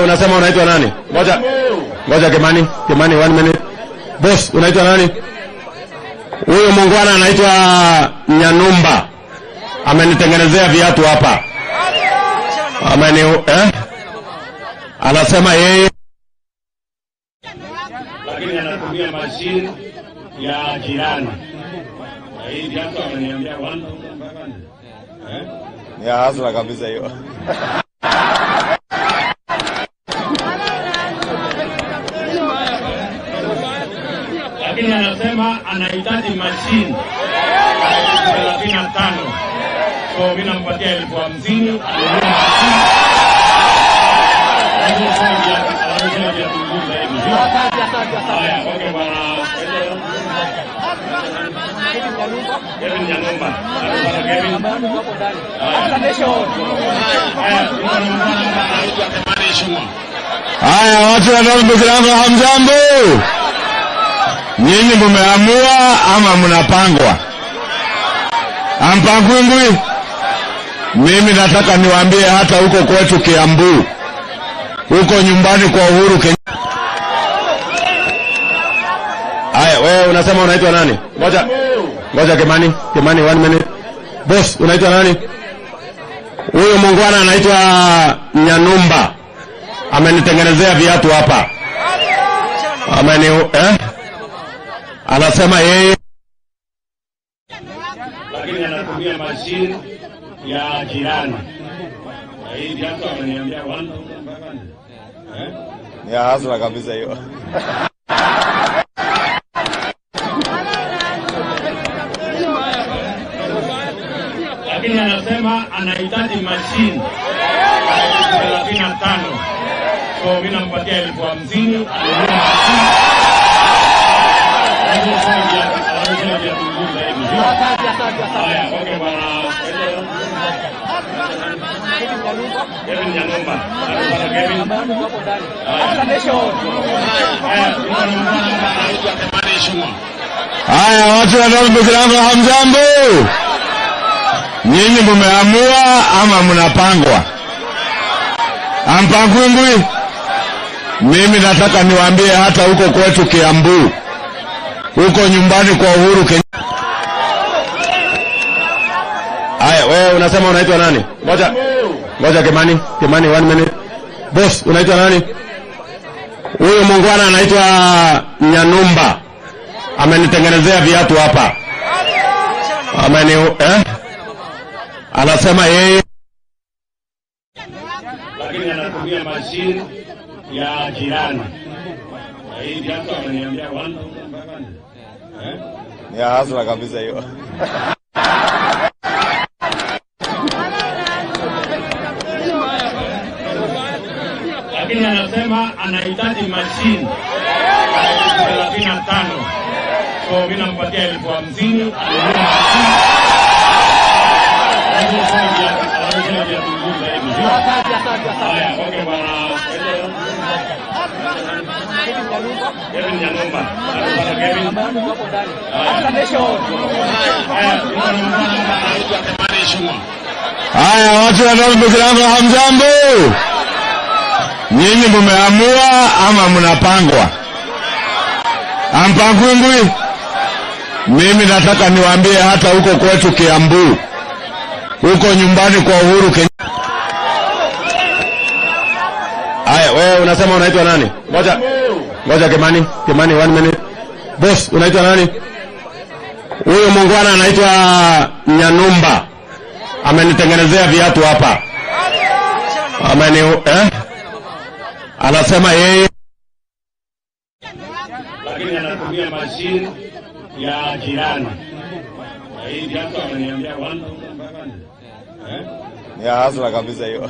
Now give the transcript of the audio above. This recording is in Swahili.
unasema unaitwa nani? Ngoja. Ngoja Kimani, Kimani 1 minute. Boss, unaitwa nani? Huyo muungwana anaitwa Nyanumba. Amenitengenezea viatu hapa. Ameni eh? Anasema yeye lakini anatumia mashine ya jirani. Na hii viatu ameniambia 1500. Eh? Ni ya hustler kabisa hiyo. Lakini anasema anahitaji mashine 35. So mimi nampatia 50,000 anunue mashine. Anunue viatu vizuri zaidi. Haya, okay bwana. Kevin Nyanumba. Bwana Kevin. Haya, Haya, watu wa North, hamjambo? Nyinyi mumeamua ama mnapangwa? Hampangwingwi? Mimi nataka niwaambie hata huko kwetu Kiambu, huko nyumbani kwa Uhuru Kenyatta. Haya, wewe unasema unaitwa nani? Ngoja. Ngoja Kimani, Kimani 1 minute. Boss, unaitwa nani? Huyo muungwana anaitwa Nyanumba. Amenitengenezea viatu hapa. Ameni eh? Anasema yeye lakini anatumia mashine ya jirani. Na hii viatu ameniambia 1500. Eh? Ni ya hustler kabisa hiyo. Lakini anasema anahitaji mashine 35. So mimi nampatia 50,000 anunue mashine. Anunue viatu vizuri zaidi. Haya, okay bwana. Kevin Nyanumba. Bwana Kevin. Haya, Haya, watu wa North, hamjambo? Nyinyi mumeamua ama mnapangwa? Hampangwingwi? Mimi nataka niwaambie hata huko kwetu Kiambu, huko nyumbani kwa Uhuru Kenyatta. Haya, wewe unasema unaitwa nani? Ngoja. Ngoja Kimani, Kimani 1 minute. Boss, unaitwa nani? Huyo muungwana anaitwa Nyanumba. Amenitengenezea viatu hapa. Ameni eh? Anasema yeye lakini anatumia mashine ya jirani. Na hii viatu ameniambia 1500. Eh? Ni ya hustler kabisa hiyo. Lakini anasema anahitaji mashine 35. So mimi nampatia 50,000 anunue mashine. Anunue viatu vizuri zaidi. Haya, okay bwana. Kevin Nyanumba. Bwana Kevin. Haya, Haya, watu wa North, hamjambo? Nyinyi mumeamua ama mnapangwa? Hampangwingwi? Mimi nataka niwaambie hata huko kwetu Kiambu, huko nyumbani kwa Uhuru Kenyatta. Haya, wewe unasema unaitwa nani? Ngoja. Ngoja Kimani, Kimani 1 minute. Boss, unaitwa nani? Huyo muungwana anaitwa Nyanumba. Amenitengenezea viatu hapa. Ameni eh? Anasema yeye lakini anatumia mashine ya jirani. Na hii viatu ameniambia 1500. Eh? Ni ya hustler kabisa hiyo.